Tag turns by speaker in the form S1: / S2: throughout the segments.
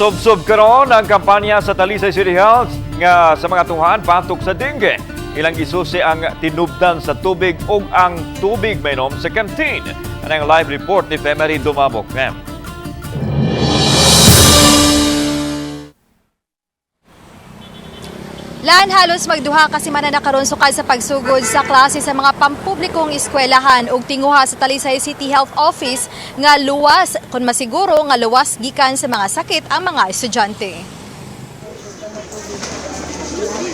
S1: Subsob karon ang kampanya sa Talisay City Health nga sa mga tungahan batok sa dengue. Ilang gisusi ang tinubdan sa tubig ug ang tubig mainom sa canteen. Anang live report ni Femery Dumabok. Ma'am.
S2: Lan, halos magduha kasi semana na karon sukad sa pagsugod sa klase sa mga pampublikong eskwelahan ug tinguha sa Talisay City Health Office nga luwas kon masiguro nga luwas gikan sa mga sakit ang mga estudyante.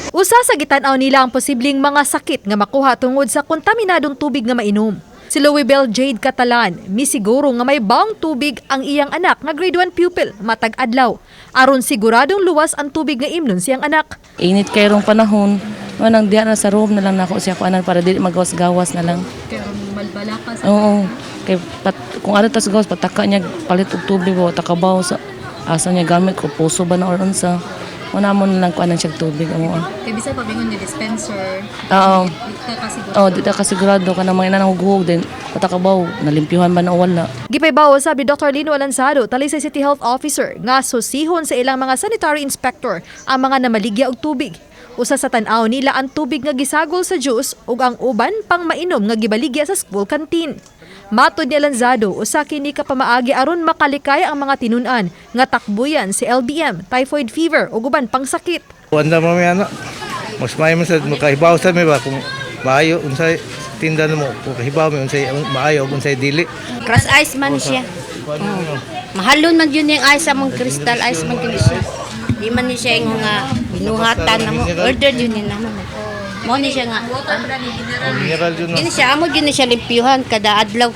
S2: Usa sa gitan-aw nila ang posibleng mga sakit nga makuha tungod sa kontaminadong tubig nga mainom. Si Louisbel Jade Catalan, misiguro nga may bawang tubig ang iyang anak nga grade 1 pupil matag adlaw. Aron siguradong luwas ang tubig nga imnon siyang anak.
S3: Init kay rong panahon. Manang diha na sa room na lang nako siya kuanan para dili magawas-gawas na lang.
S2: Pero malbala ka sa
S3: Oo. Kay pat, kung ano tas gawas pataka niya palit og tubig o takabaw sa asa niya gamit ko puso ba na or unsa. Una mo na lang kuanan siya og tubig amo. Ah.
S2: Kay bisan pabingon nga dispenser,
S3: Oo.
S2: di ka kasiguro.
S3: Oh, di ta kasigurado ka na mga inanang hughug din patakabaw nalimpyuhan ba na o wala.
S2: Gipaybawo sabi Dr. Lino Alanzado, Talisay City Health Officer, nga susihon sa ilang mga sanitary inspector ang mga namaligya og tubig. Usa sa tan-aw nila ang tubig nga gisagol sa juice ug ang uban pang mainom nga gibaligya sa school canteen. Matod ni Alanzado, usa kini ka pamaagi aron makalikay ang mga tinun-an nga takbuyan si LBM, typhoid fever ug uban pang sakit.
S4: Wanda mo may ano. Mas maayo man sa makahibaw sa may ba kung maayo unsay tinda mo kung kahibaw mi unsay maayo ug unsay dili.
S5: Crush ice man siya. Oh. Mahalon man yun yung ice among crystal ice man yun siya. Di man ni siya yung nga binuhatan na mo. Order yun ni naman. Mo ni siya nga.
S4: Mineral yun.
S5: Yun siya amo yun ni siya limpyuhan kada adlaw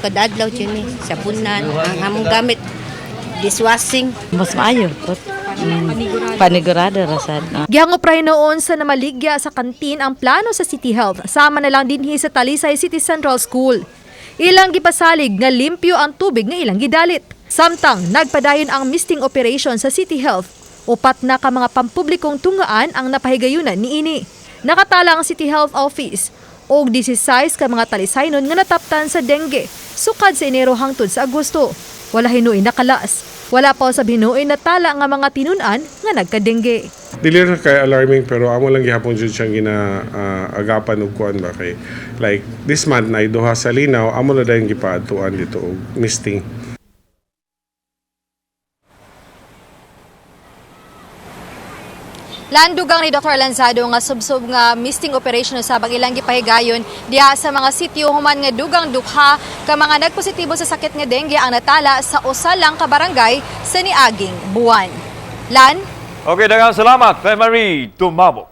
S5: yun ni sabunan ang among gamit dishwashing.
S6: Mas maayo. Panigurado rasad.
S2: Gihangop ra noon sa namaligya sa kantin ang plano sa City Health sama na lang dinhi sa Talisay City Central School. Ilang gipasalig nga limpyo ang tubig nga ilang gidalit. Samtang nagpadayon ang misting operation sa City Health, upat na ka mga pampublikong tungaan ang napahigayunan niini. Nakatala ang City Health Office og 16 ka mga talisaynon nga nataptan sa dengue sukad sa Enero hangtod sa Agosto. Wala hinuoy nakalas. Wala pa usab hinuoy natala nga mga tinun-an nga nagkadengge.
S7: Dili ra kay alarming pero amo lang gihapon jud siyang gina agapan og kuan ba kay like this month na duha sa Linaw amo na dayon gipaadtuan dito og misting.
S2: Landugang ni Dr. Lanzado nga subsob nga misting operation usab ang ilang gipahigayon diha sa mga sitio human nga dugang dukha ka mga nagpositibo sa sakit nga dengue ang natala sa usa lang ka barangay sa niaging buwan. Lan?
S1: Okay, daghang salamat, Femery Dumabok.